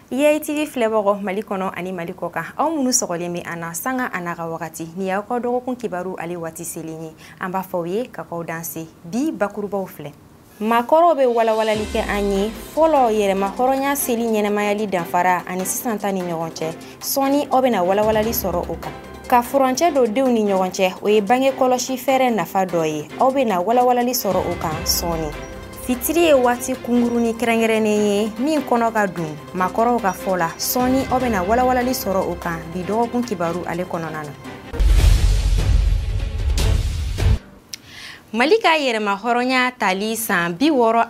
IATV filɛbagaw Mali kɔnɔ ani Mali kɔ kan, aw minnu sɔgɔlen bɛ an na sanga a n'a ka wagati, ni y'aw ka dɔgɔkun kibaru ale waati selen ye, an b'a fɔ aw ye ka k'aw danse. Bi bakurubaw filɛ. Maakɔrɔw bɛ walawalali kɛ an ye fɔlɔ yɛrɛma hɔrɔnya seli ɲɛnamayali danfara ani sisan ta ni ɲɔgɔn cɛ. Sɔɔni aw bɛna walawalali sɔrɔ o kan. Ka furancɛ don denw ni ɲɔgɔn cɛ, o ye bange kɔlɔsi fɛɛrɛ nafa dɔ ye. Aw bɛna walawalali sɔrɔ o kan sɔɔni. Fitiri ye waati kunkurunin kɛrɛnkɛrɛnnen ye min kɔnɔ ka dun maakɔrɔw ka fɔ la. Sɔɔni aw bɛna walawalali sɔrɔ o kan bi dɔgɔkun kibaru ale kɔnɔna na. Mali ka yɛrɛma hɔrɔnya tali san 64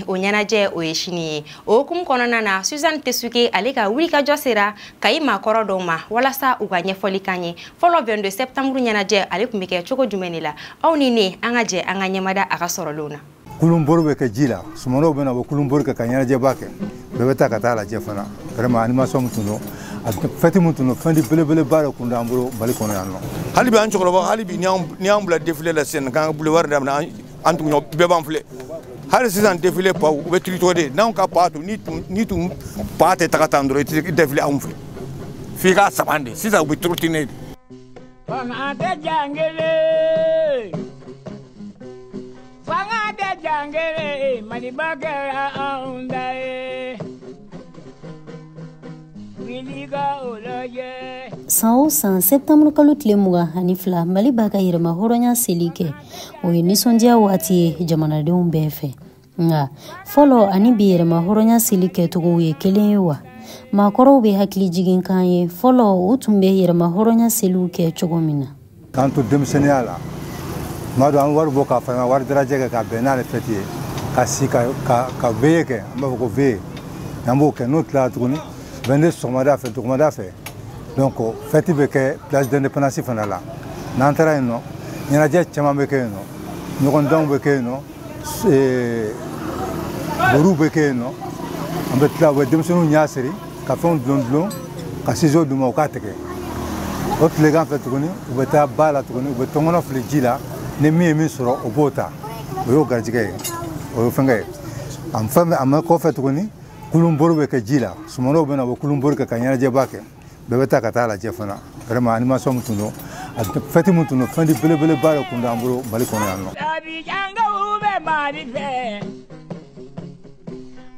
o ɲɛnajɛ o ye sini ye. O hukumu kɔnɔna na, Suzanne Tesuke ale ka wulikajɔ sera Kayi maakɔrɔ dɔw ma walasa u ka ɲɛfɔli k'an ye. Fɔlɔ 22 septembre ɲɛnajɛ ale tun bɛ kɛ cogo jumɛn de la? Aw ni ne an ka jɛ an ka ɲɛmada a ka sɔrɔlenw na. Kulunbori bɛ kɛ ji la, sumanw bɛ na, u bɛ kulunbori kɛ ka ɲɛnajɛba kɛ, bɛɛ bɛ taa ka taa lajɛ fana. Vraiment animation min tun don, a fête min tun don, fɛn di belebeleba de tun don an bolo Mali kɔnɔ yan nɔ. Hali bi an cɛkɔrɔba, hali bi ni y'an bila défilé la sisan k'an ka boulevard daminɛ, an tugu bɛɛ b'an filɛ. Hali sisan défilé paw u bɛ tiri de, n'anw ka pa tun ni tun pa tɛ taga tan dɔrɔn, i tɛ défilé anw fɛ, f'i k'a saban de. Sisan u bɛ trottiner de. Fanga tɛ jangele, fanga tɛ jangele, Maliba kɛra anw ta ye. San o san septembre kalo tile 22, Mali b'a ka yɛrɛma hɔrɔnya seli kɛ. O ye nisɔndiya waati ye jamanadenw bɛɛ fɛ. Nka fɔlɔ ani bi yɛrɛma hɔrɔnya seli kɛcogow ye kelen ye wa? Maakɔrɔw bɛ hakili jigin kan ye fɔlɔ u tun bɛ yɛrɛma hɔrɔnya seliw kɛ cogo min na. K'an to denmisɛnninya la, tuma dɔ an wari bɔ k'a fara wari darajɛ kɛ ka bɛn n'ale fɛti ye, ka si ka veillée kɛ, an b'a fɔ ko veillée, n'an b'o kɛ, n'o tilala tuguni 22 sɔgɔmada fɛ, dugumada fɛ, donc fête bɛ kɛ place d'indépendance fana la. N'an taara yen nɔ, ɲɛnajɛ caman bɛ kɛ yen nɔ, ɲɔgɔndanw bɛ kɛ yen nɔ, boriw bɛ kɛ yen nɔ. An bɛ tila, u bɛ denmisɛnninw ɲɛ siri ka fɛnw dulon dulon ka ciseaux d'u ma u k'a tigɛ. O tilegan fɛ tuguni, u bɛ taa ba la tuguni, u bɛ tɔnkɔnɔ fili ji la, ni min ye min sɔrɔ o b'o ta, o y'o garijɛgɛ ye, o ye fɛnkɛ ye. A fɛn a ma kɔfɛ tuguni, kulunbori bɛ kɛ ji la, sumanw bɛ na, u bɛ kulunbori kɛ ka ɲɛnajɛba kɛ, bɛɛ bɛ taa ka taa lajɛ fana. Vraiment animation min tun don, a fête min tun don, fɛn di belebeleba de tun don an bolo Mali kɔnɔ yan nɔ. Abijankaw bɛ Mali fɛ,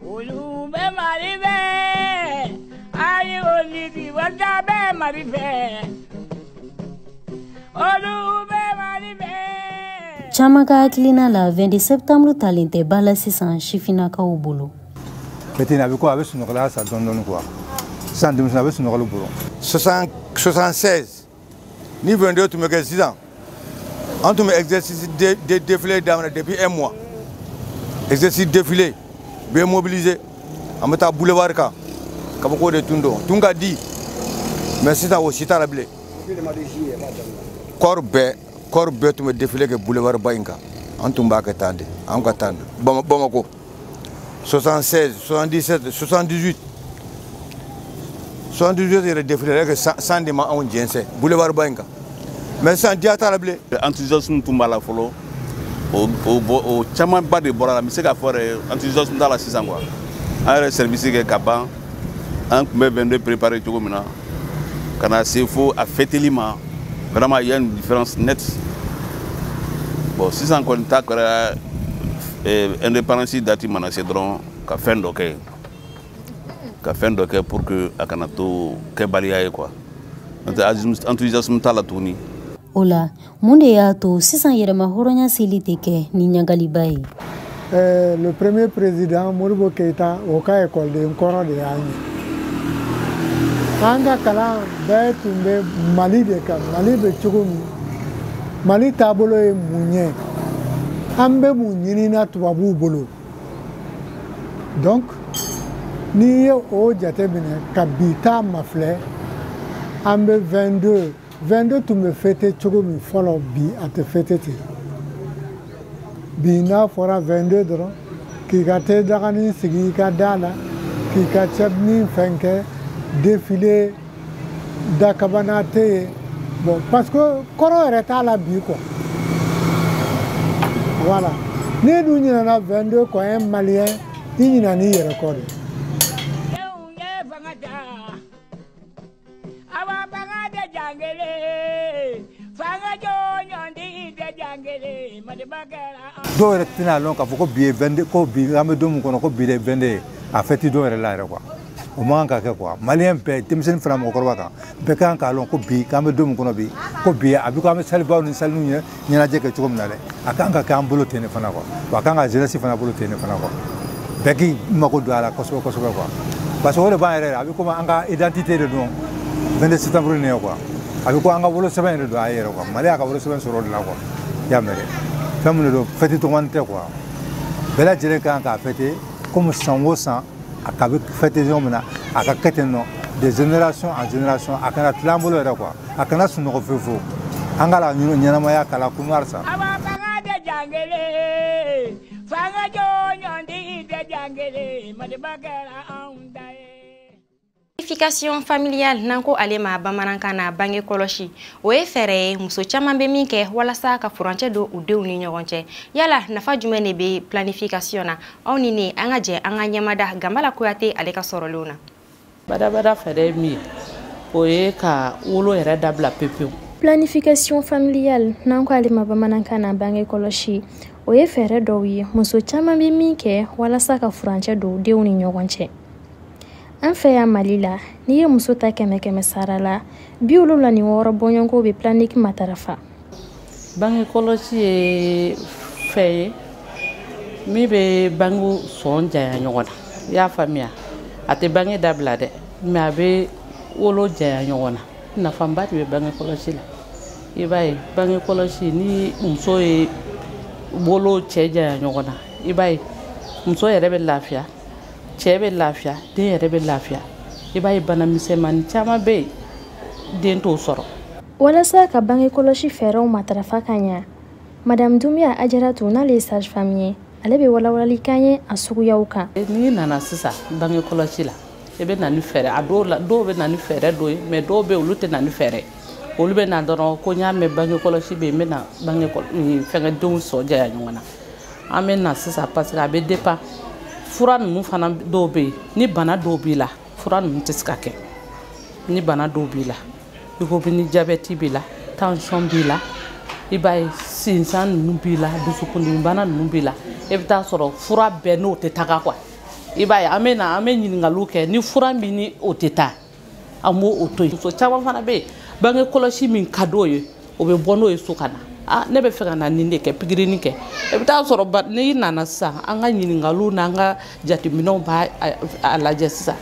olu bɛ Mali fɛ, ayi olidi wata bɛ Mali fɛ, olu bɛ Mali fɛ. Caman ka hakilina la, 22 septembre talen tɛ ba la sisan sifinnakaw bolo. Fête a bɛ ko a bɛ sunɔgɔla sa dɔɔni dɔɔni quoi. Sisan denmisɛnnin a bɛ sunɔgɔli bolo. 76 ni 22 tun bɛ kɛ sisan, an tun bɛ exercice de défilé daminɛ depuis un mois. Exercice défilé bɛ mobiliser, an bɛ taa boulevard kan, kabako de tun don, tun ka di, mais sisan o si t'a la bilen. Corps bɛɛ tun bɛ défilé kɛ boulevard ba in kan, an tun b'a kɛ tan de, an ka tan Bamako. 76, 77, 78. 78 yɛrɛ défilé kɛ san de ma anw jɛnsɛn boulevard ba in kan, mais sisan diya t'a la bilen. Enthousiasme tun b'a la fɔlɔ, o camanba de bɔra la. N bɛ se k'a fɔ yɛrɛ enthousiasme t'a la sisan quoi. An yɛrɛ service kɛ ka ban, an tun bɛ 22 préparer cogo min na ka na se fo a fêteli ma, vraiment il y a une différence nette. Bon, sisan kɔni ta kɛra indépendance date mana se dɔrɔn ka fɛn dɔ kɛ, ka fɛn dɔ kɛ pour que a kana to kɛbaliya ye quoi. N'o tɛ enthousiasme t'a la tuguni. O la, mun de y'a to sisan yɛrɛma hɔrɔnya seli tɛ kɛ ni ɲagaliba ye? Le premier président Modibo Keïta, o ka ekɔliden kɔrɔ de y'an ye. An ka kalan bɛɛ tun bɛ Mali de kan, Mali bɛ cogo min, Mali taabolo ye mun ye, an bɛ mun ɲinina tubabuw bolo. Donc n'i ye o jateminɛ ka bi ta mafilɛ, an bɛ 22 tun bɛ fêter cogo min fɔlɔ, bi a tɛ fêter ten. Bi n'a fɔra 22 dɔrɔn, k'i ka te daganin sigi i ka da la, k'i ka cɛbinin fɛn kɛ, défilé dakabana tɛ yen. Bon, parce que kɔrɔ yɛrɛ t'a la bi quoi. Voilà. N'i dun ɲinɛna 22 kɔ, un Malien, i ɲinɛn'i yɛrɛ kɔ de. jangele fanga jɔn tɛ jangele Maliba kɛra. Dɔw yɛrɛ tɛna lɔn k'a fɔ ko bi ye 22 ko bi an bɛ don min kɔnɔ ko bi de ye 22 ye a fɛti don yɛrɛ la yɛrɛ quoi. O man kan ka kɛ quoi. Maliyɛn bɛɛ denmisɛnnin fara mɔgɔkɔrɔba kan bɛɛ kan k'a lɔn ko bi k'an bɛ don min kɔnɔ bi ko bi a bɛ ko an bɛ salibaw ni saliniw ɲɛnajɛ kɛ cogo min na dɛ a kan ka kɛ an bolo ten de fana quoi. Wa a kan ka jeunesse fana bolo ten de fana quoi. Bɛɛ k'i mako don a la kosɛbɛ kosɛbɛ quoi. Parce que o de b'an yɛrɛ a bɛ komi an ka identité de don 22 septembre nin ye quoi. A bɛ ko an ka wolosɛbɛn de don a yɛrɛ quoi. Mali y'a ka wolosɛbɛn sɔrɔ o de la quoi. I y'a mɛn dɛ. Fɛn min de don fɛti tɔgɔmani tɛ quoi. Bɛɛ lajɛlen kan k'a fêter comme san o san a ka bɛ fêter yɔrɔ min na a ka kɛ ten nɔ de génération en génération a kana tila an bolo yɛrɛ quoi. A kana sunɔgɔ fewu fewu. An ka la ɲɛnamaya k'a la kunu halisa. Awa fanga tɛ jangele fanga jɔn tɛ jangele Maliba kɛra anw ta ye. Planification familiale n'an ko ale ma bamanankan na bange kɔlɔsi o ye fɛɛrɛ ye muso caman bɛ min kɛ walasa ka furancɛ don u denw ni ɲɔgɔn cɛ. Yala nafa jumɛn de bɛ planification na? Aw ni ne an ka jɛ an ka ɲɛmada Ganbala Kuyate ale ka sɔrɔlenw na. Badabada fɛɛrɛ ye min ye o ye ka wolo yɛrɛ dabila pewu. Planification familiale n'an ko ale ma bamanankan na bange kɔlɔsi o ye fɛɛrɛ dɔw ye muso caman bɛ min kɛ walasa ka furancɛ don u denw ni ɲɔgɔn cɛ. An fɛ yan Mali la n'i ye muso ta 100 sara la 76 bɔɲɔgɔnko bɛ planique matarafa. Bange kɔlɔsi ye fɛn ye min bɛ bange sɔn janya ɲɔgɔn na i y'a faamuya a tɛ bange dabila dɛ mais a bɛ wolo janya ɲɔgɔn na nafaba de bɛ bange kɔlɔsi la. I b'a ye bange kɔlɔsi ni muso ye wolo cɛ janya ɲɔgɔn na i b'a ye muso yɛrɛ bɛ lafiya. Cɛ bɛ lafiya den yɛrɛ bɛ lafiya i b'a ye bana misɛnmanin caman bɛ yen den t'o sɔrɔ. Walasa ka bange kɔlɔsi fɛɛrɛw matarafa ka ɲa Madame Doumbia Adjaratou n'ale ye sage femme ye ale bɛ walawalali k'an ye a suguyaw kan. N'i nana sisan bange kɔlɔsi la i bɛ na ni fɛɛrɛ a dɔw la dɔw bɛ na ni fɛɛrɛ dɔ ye mais dɔw bɛ yen olu tɛ na ni fɛɛrɛ olu bɛ na dɔrɔn ko n y'a mɛn bange kɔlɔsi bɛ yen n bɛ na bange fɛngɛ denw sɔ janya ɲɔgɔn na an bɛ na sisan parce que a bɛ dépend. Fura ninnu fana dɔw bɛ yen ni bana dɔw b'i la fura ninnu tɛ se ka kɛ ni bana dɔw b'i la i ko ni jabɛti b'i la tension b'i la i b'a ye sinsan ninnu b'i la dusukundimibana ninnu b'i la i bɛ taa sɔrɔ fura bɛɛ n'o tɛ taga quoi i b'a ye an bɛ na an bɛ ɲininkaliw kɛ ni fura min ni o tɛ taa an b'o to yen. Muso caman fana bɛ yen bange kɔlɔsi min ka d'o ye o bɛ bɔ n'o ye so ka na. Ah ne bɛ fɛ ka na nin de kɛ pikirini kɛ i bɛ taa sɔrɔ n'i nana sisan an ka ɲininkaliw n'an ka jateminɛw b'a a lajɛ sisan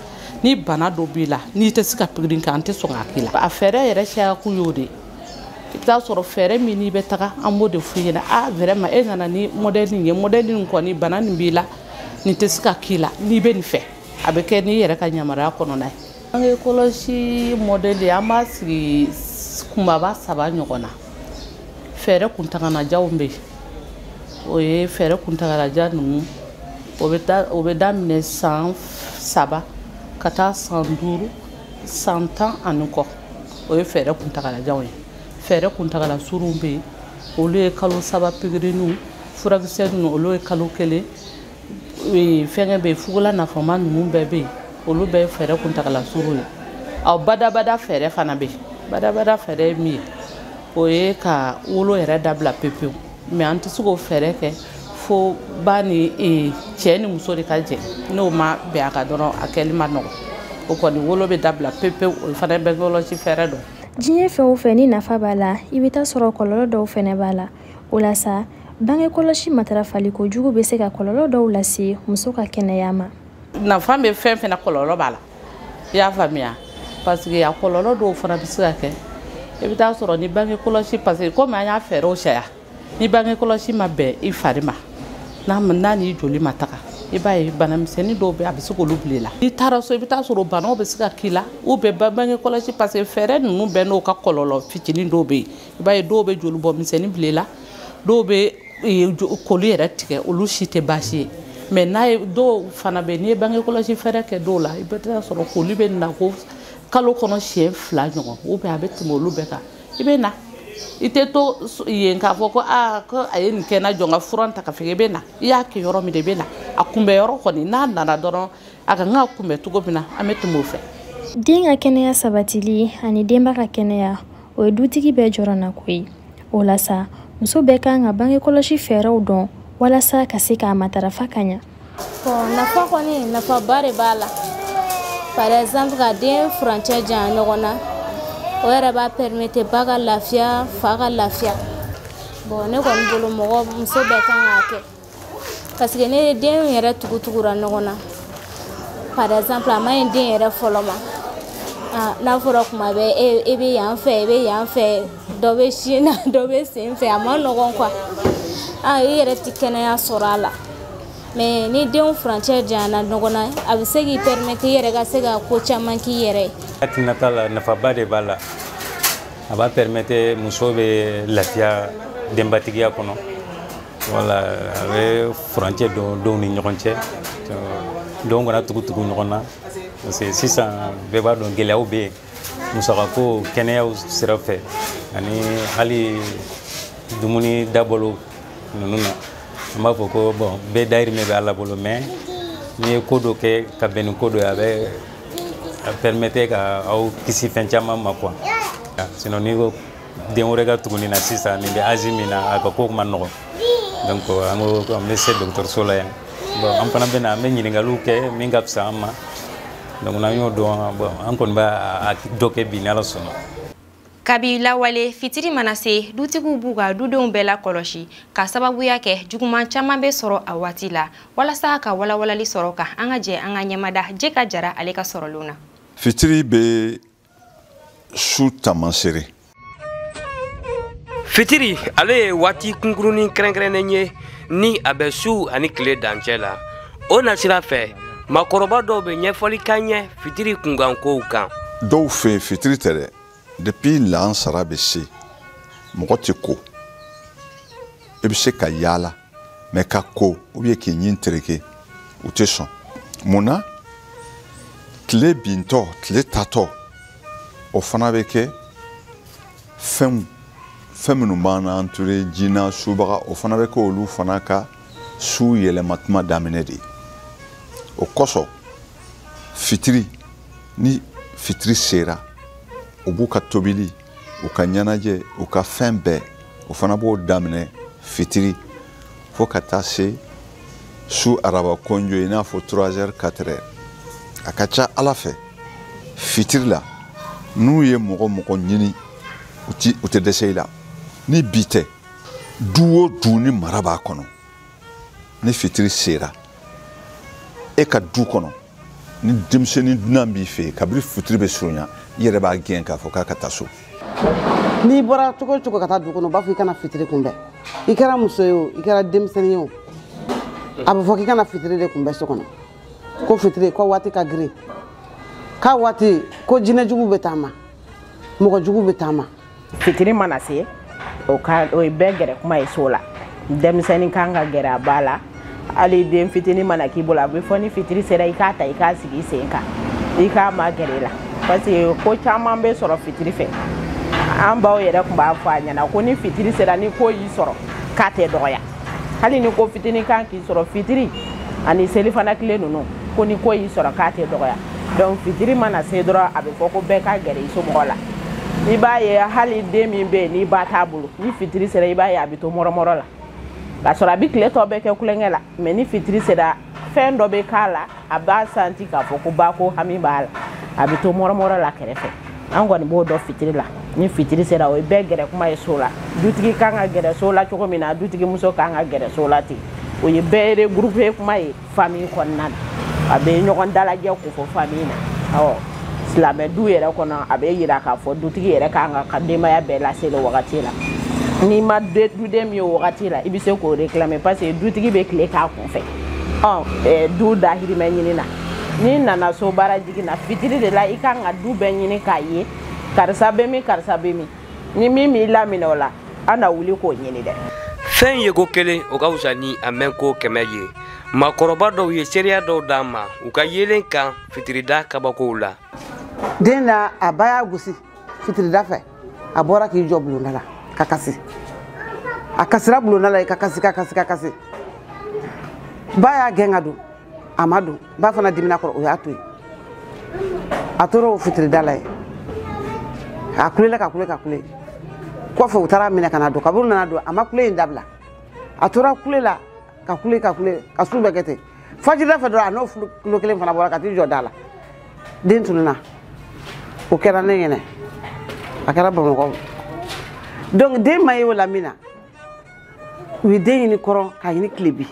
ni bana dɔ b'i la n'i tɛ se ka pikirini kɛ an tɛ sɔn k'a k'i la. A fɛɛrɛ yɛrɛ caya kun y'o de ye i bɛ taa sɔrɔ fɛɛrɛ min n'i bɛ taga an b'o de f'i ɲɛna ah vraiment e nana ni modèle nin ye modèle nin kɔni bana nin b'i la nin tɛ se ka k'i la n'i bɛ nin fɛ a bɛ kɛ n'i yɛrɛ ka yamaruya kɔnɔna ye. Bange kɔlɔsi modèle an b'a sigi kunbaba 3 ɲɔgɔn na. Fɛɛrɛ kuntagalajanw bɛ yen o ye fɛɛrɛ kuntagalajan ninnu o bɛ daminɛ san 3 ka taa san 5 san 10 ani kɔ o ye fɛɛrɛ kuntagalajanw ye. Fɛɛrɛ kuntagala surunw bɛ yen olu ye kalo 3 pikiriniw furakisɛ ninnu olu ye kalo 1 fɛngɛ bɛ yen fugola nafama ninnu bɛɛ bɛ yen olu bɛɛ ye fɛɛrɛ kuntagala surun ye. Aw badabada fɛɛrɛ fana bɛ yen badabada fɛɛrɛ ye min ye o ye ka wolo yɛrɛ dabila pewu mais an tɛ se k'o fɛɛrɛ kɛ fo ba ni cɛ ni muso de ka jɛ n'o ma bɛn a kan dɔrɔn a kɛli ma nɔgɔn o kɔni wolo bɛ dabila pewu o fana bɛ kɔlɔsi fɛɛrɛ dɔ. Diɲɛ fɛn o fɛn ni nafa b'a la i bɛ taa sɔrɔ kɔlɔlɔ dɔw fɛnɛ b'a la o la sa bange kɔlɔsi matarafali kojugu bɛ se ka kɔlɔlɔ dɔw lase muso ka kɛnɛya ma. Nafa bɛ fɛn fɛn na kɔlɔlɔ b'a la i y'a faamuya parce que a kɔlɔlɔ dɔw fana bɛ se ka kɛ. I bɛ taa sɔrɔ ni bange kɔlɔsi parce que komi an y'a fɛɛrɛw caya ni bange kɔlɔsi ma bɛn i fari ma n'a n'i joli ma taga i b'a ye banamisɛnnin dɔw bɛ a bɛ se k'olu bila i la. N'i taara so i bɛ taa sɔrɔ banaw bɛ se ka k'i la ou bien bange kɔlɔsi parce que fɛɛrɛ ninnu bɛɛ n'o ka kɔlɔlɔ fitinin dɔw bɛ yen i b'a ye dɔw bɛ joli bɔ misɛnnin bila i la dɔw bɛ koli yɛrɛ tigɛ olu si tɛ baasi ye mais n'a ye dɔw fana bɛ yen n'i ye bange kɔlɔsi fɛɛrɛ kɛ dɔw la i bɛ taa sɔrɔ koli bɛ na ko kalo kɔnɔ siɲɛ 2 ɲɔgɔn ou bien a bɛ tɛmɛ olu bɛɛ kan i bɛ na i tɛ to yen k'a fɔ ko aa ko a ye nin kɛ n na jɔ n ka fura ta ka fɛ i bɛ na i y'a kɛ yɔrɔ min de i bɛ na a kunbɛ yɔrɔ kɔni n'a nana dɔrɔn a kan ka kunbɛ cogo min na an bɛ tɛmɛ o fɛ. Den ka kɛnɛya sabatili ani denba ka kɛnɛya o ye dutigi bɛɛ jɔrɔnako ye. O la sa, muso bɛɛ kan ka bange kɔlɔsi fɛɛrɛw dɔn walasa ka se k'a matarafa ka ɲa. Bon, nafa kɔni, nafaba de b'a la. Par exemple, ka den furancɛ janya ɲɔgɔn na, o yɛrɛ b'a permettre ba ka lafiya, fa ka lafiya. Bon, ne kɔni bolo, mɔgɔ muso bɛɛ kan k'a kɛ, parce que ne den yɛrɛ tugutugura ɲɔgɔn na, par exemple, a ma ɲi den yɛrɛ fɔlɔ ma. N'a fɔra kuma bɛɛ e bɛ yan fɛ, e bɛ yan fɛ, dɔ bɛ sin na, dɔ bɛ sen fɛ, a ma nɔgɔn quoi. I yɛrɛ tɛ kɛnɛya sɔrɔ a la. Mais ni denw furancɛ janyana ɲɔgɔn na, a bɛ se k'i permettre i yɛrɛ ka se ka ko caman k'i yɛrɛ ye. Hakilinata la, nafaba de b'a la. A b'a permettre muso bɛ lafiya denbatigiya kɔnɔ. Wala a bɛ furancɛ don denw ni ɲɔgɔn cɛ, denw kana tugu-tugu ɲɔgɔn na, parce que sisan bɛɛ b'a dɔn gɛlɛyaw bɛ yen musakako, kɛnɛyaw sira fɛ, ani hali dumuni dabolo ninnu na. An b'a fɔ ko bon, bɛɛ dahirimɛ bɛ Ala bolo, mais n'i ye ko dɔ kɛ ka bɛn ni ko dɔ ye, a bɛ a permettre ka aw kisi fɛn caman ma quoi. Sinon n'i ko den wɛrɛ ka tugu nin na sisan, nin bɛ âge min na, a ka ko ma nɔgɔn. Donc an ko an bɛ se dɔgɔtɔrɔso la yan. Bon, an fana bɛ na, an bɛ ɲininkaliw kɛ min ka fisa an ma. Donc n'an y'o dɔn, bon, an kɔni b'a dɔ kɛ bi ni Ala sɔnna. Kabi lawale, fitiri mana se, dutigiw b'u ka dudenw bɛɛ lakɔlɔsi ka sababuya kɛ juguman caman bɛ sɔrɔ a waati la. Walasa ka walawalali sɔrɔ kan, an ka jɛ an ka ɲɛmada Jeka Jara ale ka sɔrɔlenw na. Fitiri bɛ su taamasere. Fitiri ale ye waati kunkurunin kɛrɛnkɛrɛnnen ye ni a bɛ su ani tile dancɛ la. O nasira fɛ, maakɔrɔba dɔw bɛ ɲɛfɔli k'an ɲɛ fitiri kunkankow kan. Dɔw fɛ yen, fitiri tɛ dɛ. Depuis lansara bɛ se, mɔgɔ tɛ ko, i bɛ se ka yaala, mais ka ko ou bien k'i ɲin tereke, u tɛ sɔn. Mun na? Tile bintɔ, tile tatɔ, o fana bɛ kɛ fɛn fɛn minnu b'an entouré, jinɛ, subaga, o fana bɛ kɛ olu fana ka su yɛlɛma tuma daminɛ de ye. O kosɔn fitiri, ni fitiri sera, u b'u ka tobili, u ka ɲɛnajɛ, u ka fɛn bɛɛ, o fana b'o daminɛ fitiri fo ka taa se su araba kɔnjo, i n'a fɔ 3 heures, 4 heures. A ka ca Ala fɛ, fitiri la, n'u ye mɔgɔ mɔgɔ ɲini, u tɛ dɛsɛ i la. Ni bi tɛ, du o du ni mara b'a kɔnɔ, ni fitiri sera e ka du kɔnɔ, ni denmisɛnnin dunan b'i fɛ yen, kabini fitiri bɛ surunya, i yɛrɛ b'a gɛn k'a fɔ k'a ka taa so. N'i bɔra cogo o cogo ka taa du kɔnɔ, u b'a fɔ i kana fitiri kunbɛn. I kɛra muso ye o, i kɛra denmisɛnnin ye o, a bɛ fɔ k'i kana fitiri de kunbɛn so kɔnɔ. Ko fitiri ko waati ka girin, k'a waati ko jinɛjugu bɛ taama, mɔgɔ jugu bɛ taama. Fitiri mana se, o ye bɛɛ gɛrɛ kuma ye so la. Denmisɛnnin kan ka gɛrɛ a ba la. Hali den fitinin mana k'i bolo, a bɛ fɔ ni fitiri sera, i k'a ta, i k'a sigi i sen kan, i k'a ma gɛrɛ i la, parce que ko caman bɛ sɔrɔ fitiri fɛ. An baw yɛrɛ tun b'a fɔ a ɲɛna ko ni fitiri sera, ni ko y'i sɔrɔ, k'a tɛ dɔgɔya. Hali ni ko fitinin kan k'i sɔrɔ fitiri ani selifana tile ninnu, ko ni ko y'i sɔrɔ, k'a tɛ dɔgɔya. Donc fitiri mana se dɔrɔn, a bɛ fɔ ko bɛɛ ka gɛrɛ i somɔgɔ la. I b'a ye hali den min bɛ yen ni ba t'a bolo, ni fitiri sera, i b'a ye a bɛ to mɔrɔmɔrɔ la, k'a sɔrɔ a bɛ tile tɔ bɛɛ kɛ kulonkɛ la. Mais ni fitiri sera, fɛn dɔ bɛ k'a la, a b'a santi k'a fɔ ko ba ko hami b'a la, a bɛ to mɔrɔmɔrɔ la kɛrɛfɛ. An kɔni b'o dɔn fitiri la. Ni fitiri sera, o ye bɛɛ gɛrɛ kuma ye so la. Dutigi kan ka gɛrɛ so la cogo min na, dutigi muso kan ka gɛrɛ so la ten. O ye bɛɛ regroupé kuma ye famille kɔnɔna na. A bɛ ɲɔgɔn dalajɛ ko fɔ famille na. Awɔ, silamɛ du yɛrɛ kɔnɔ, a bɛ yira k'a fɔ dutigi yɛrɛ kan ka denbaya bɛɛ lase o wagati la. N'i ma duden min ye o wagati la, i bɛ se k'o réclamer, parce que dutigi bɛ tile k'a kunfɛ. Ɔ du dahirimɛ ɲini na, n'i nana so baara jigin na, fitiri de la i kan ka du bɛɛ ɲini k'a ye, karisa bɛ min, karisa bɛ min. Ni min m'i laminɛ o la, an na wuli k'o ɲini dɛ. Fɛn ye ko kelen, o ka fisa ni a mɛn ko 100 ye. Maakɔrɔba dɔw ye seereya dɔw d'an ma u ka yelen kan fitirida kabakow la. Den na, a ba y'a gosi fitirida fɛ, a bɔra k'i jɔ bulonda la ka kasi. A kasira bulonda la, ka kasi, ka kasi, ka kasi. Ba y'a gɛn ka don, a ma don. Ba fana dimina kɔrɔ, o y'a to yen. A tora o fitirida la yen. A kulela ka kule ka kule. Kɔfɛ u taara minɛ ka na don, kaburu nana don, a ma kule in dabila. A tora kule la ka kule ka kule ka su bɛɛ kɛ ten. Fajirida fɛ dɔrɔn a n'o kulo kelen fana bɔra ka t'i jɔ da la. Den tununna. O kɛra ne ɲɛnɛ. A kɛra Bamakɔ. Donc den ma ye o la min na, u ye den ɲini kɔrɔn k'a ɲini tilebi,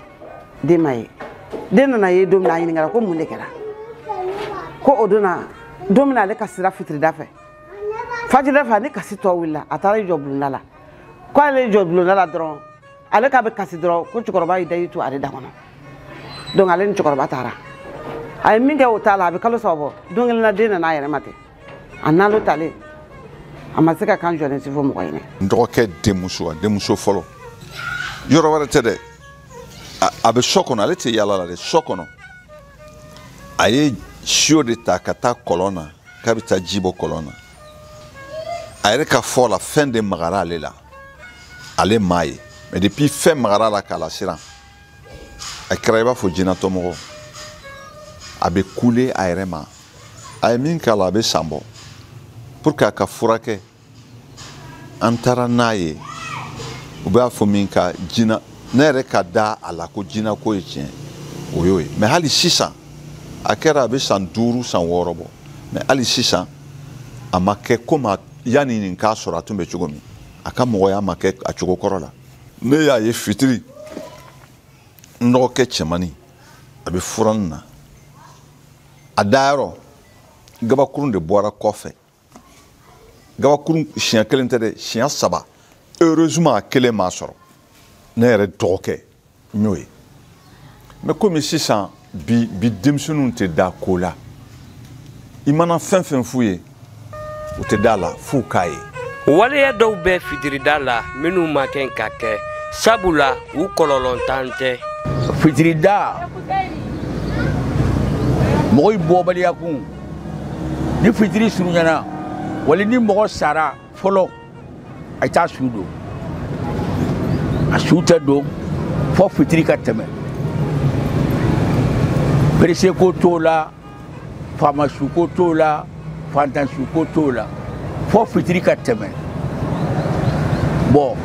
den ma ye. Den nana ye don min na, a ɲininkara ko mun de kɛra. Ko o donna don min na ale kasira fitirida fɛ. Fajirida fɛ ani kasi tɔ wulila, a taara i jɔ bulonda la. Ko ale jɔ bulonda la dɔrɔn, ale k'a bɛ kasi dɔrɔn ko cɛkɔrɔba y'i daji tu ale da kɔnɔ. Donc ale ni cɛkɔrɔba taara. A ye min kɛ o t'a la, a bɛ kalo 3 bɔ. Don kelen na den nana a yɛrɛ ma ten. A n'alo talen, a ma se ka kan jɔlen si fɔ mɔgɔ ɲɛna. N dɔgɔkɛ denmuso, a denmuso fɔlɔ, yɔrɔ wɛrɛ tɛ dɛ, a bɛ so kɔnɔ, ale tɛ yaala la dɛ, so kɔnɔ. A ye siyo de ta ka taa kɔlɔn na, k'a bɛ taa ji bɔ kɔlɔn na. A yɛrɛ ka fɔ la, fɛn de magara ale la, ale m'a ye. Mais depuis fɛn magara a la k'a lasiran, a kɛra i b'a fɔ jinɛtɔmɔgɔ. A bɛ kule a yɛrɛ ma. A ye min k'a la, a bɛ san bɔ. Pour que a ka furakɛ, an taara n'a ye. U b'a fɔ min ka jinɛ, ne yɛrɛ ka da a la ko jinɛko ye tiɲɛ, o y'o ye. Mais hali sisan, a kɛra a bɛ san 5 san 6 bɔ. Mais hali sisan, a ma kɛ komi yanni nin k'a sɔrɔ a tun bɛ cogo min. A ka mɔgɔya ma kɛ a cogo kɔrɔ la. Ne y'a ye fitiri, n dɔgɔkɛ cɛmannin, a bɛ furanin na. A dayɔrɔ, gabakurun de bɔra kɔfɛ. Gabakurun siɲɛ kelen tɛ dɛ, siɲɛ 3. Heureusement a kelen m'a sɔrɔ. Ne yɛrɛ dɔgɔkɛ, n y'o ye. Mais komi sisan bi denmisɛnninw tɛ da ko la. I mana fɛn fɛn f'u ye, u tɛ da la f'u k'a ye. Waleya dɔw bɛ fitirida la minnu ma kɛ ka kɛ, sabula u kɔlɔlɔntan tɛ. Fitirida, mɔgɔ bɔbaliya kun, ni fitiri surunyana, wali ni mɔgɔ sara fɔlɔ, a t'a su don. A su tɛ don fɔ fitiri ka tɛmɛ. Perese ko t'o la, faama su ko t'o la, fantan su ko t'o la, fɔ fitiri ka tɛmɛ. Bon,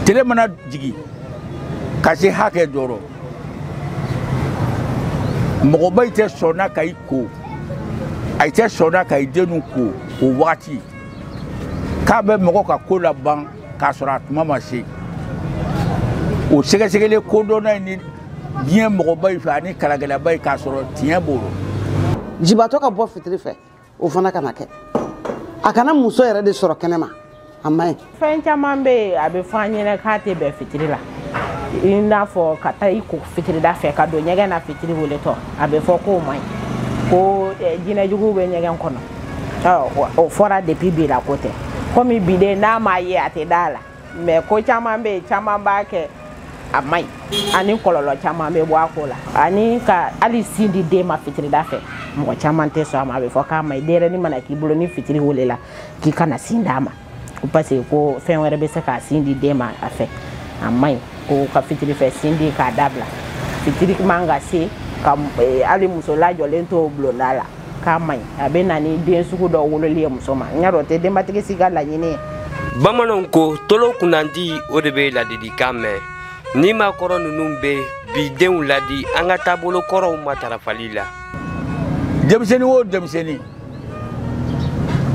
tele mana jigin ka se hakɛ dɔ rɔ, mɔgɔba i tɛ sɔnna ka i ko, a tɛ sɔnna ka i denw ko o wagati, k'a bɛ mɔgɔ ka ko laban k'a sɔrɔ a tuma ma se. O sɛgɛsɛgɛli kodɔnna in ni diɲɛ mɔgɔba in fɛ ani kalagɛlɛba in k'a sɔrɔ tiɲɛ b'o rɔ. Jibatɔ ka bɔ fitiri fɛ, o fana kana kɛ. A kana muso yɛrɛ de sɔrɔ kɛnɛma, a man ɲi. Fɛn caman bɛ yen a bɛ fɔ an ɲɛna k'a tɛ bɛn fitiri la. I n'a fɔ ka taa i ko fitirida fɛ ka don ɲɛgɛn na fitiri weletɔ, a bɛ fɔ k'o man ɲi, ko jinɛjuguw bɛ ɲɛgɛn kɔnɔ. O fɔra depuis bi la ko tɛ. Komi bi de n'a m'a ye a tɛ da la. Mais ko caman bɛ yen, caman b'a kɛ a man ɲi, ani kɔlɔlɔ caman bɛ bɔ a ko la. Ani ka hali sin di den ma fitirida fɛ, mɔgɔ caman tɛ sɔn a ma, a bɛ fɔ k'a ma ɲi. Denyɛrɛnin mana k'i bolo ni fitiri welela k'i kana sin d'a ma, parce que ko fɛn wɛrɛ bɛ se k'a sin di den ma a fɛ, a man ɲi. Ko ka fitiri fɛ sin di k'a dabila. Fitiri man ka se ka hali muso lajɔlen to bulonda la, k'a man ɲi. A bɛ na ni den sugu dɔ wololi ye muso ma. N y'a dɔn o tɛ denbatigi si ka laɲini ye. Bamananw ko tolo kunnandi, o de bɛ ladilikan mɛn. Ni maakɔrɔ ninnu bɛ bi denw ladi an ka taabolo kɔrɔw matarafali la. Denmisɛnnin o denmisɛnnin,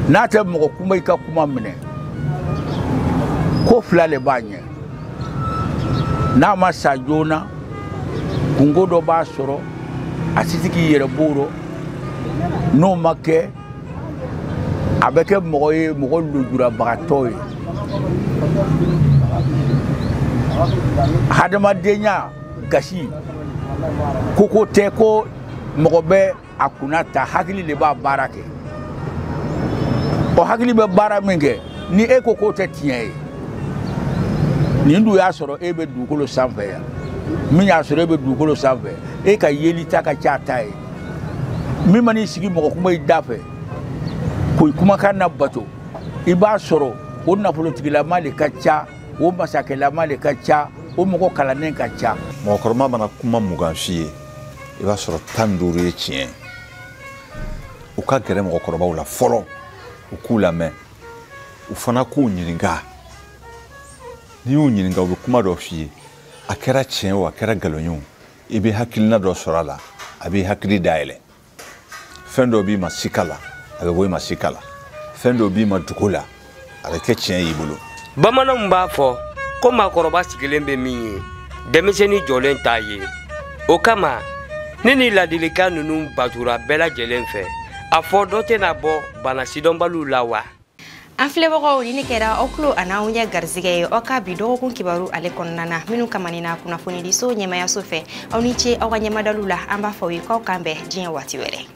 n'a tɛ mɔgɔ kuma i ka kuma minɛ, ko fila de b'a ɲɛ. N'a ma sa joona, kungo dɔ b'a sɔrɔ, a tɛ se k'i yɛrɛ b'o rɔ. N'o ma kɛ, a bɛ kɛ mɔgɔ ye, mɔgɔ lujurabagatɔ ye. Hadamadenya gasi, koko tɛ ko mɔgɔ bɛ a kunna ta, hakili de b'a baara kɛ. O hakili bɛ baara min kɛ, ni e ko k'o tɛ tiɲɛ ye, nin dun y'a sɔrɔ e bɛ dugukolo sanfɛ yan, min y'a sɔrɔ e bɛ dugukolo sanfɛ, e ka yeli ta ka ca ta ye. Min man'i sigi mɔgɔ kuma i da fɛ, k'o kumakan na bato, i b'a sɔrɔ o nafolotigilama de ka ca, o masakɛlama de ka ca, o mɔgɔ kalannen ka ca. Mɔgɔkɔrɔba mana kuma 20 f'i ye, i b'a sɔrɔ 15 ye tiɲɛ ye. U ka gɛrɛ mɔgɔkɔrɔbaw la fɔlɔ, u k'u lamɛn. U fana k'u ɲininka. N'i y'u ɲininka, u bɛ kuma dɔ f'i ye. A kɛra tiɲɛ o, a kɛra nkalon ye o, i bɛ hakilina dɔ sɔrɔ a la, a b'i hakili dayɛlɛ. Fɛn dɔ b'i ma sika la, a bɛ bɔ i ma sika la. Fɛn dɔ b'i ma dugu la, a bɛ kɛ tiɲɛ y'i bolo. Bamananw b'a fɔ ko maakɔrɔba sigilen bɛ min ye, denmisɛnnin jɔlen t'a ye. O kama ni nin ladilikan ninnu batura bɛɛ lajɛlen fɛ, a fɔ dɔ tɛna bɔ bana sidɔnbaliw la wa? An filɛbagaw, ni ne kɛra aw tulo a n'anw ɲɛ garizigɛ ye aw ka bi dɔgɔkun kibaru ale kɔnɔna na, minnu kamanina kunnafonidiso ɲɛmayaso fɛ. Aw ni ce aw ka ɲɛmadaliw la. An b'a fɔ aw ye k'aw k'an bɛn diɲɛ waati wɛrɛ.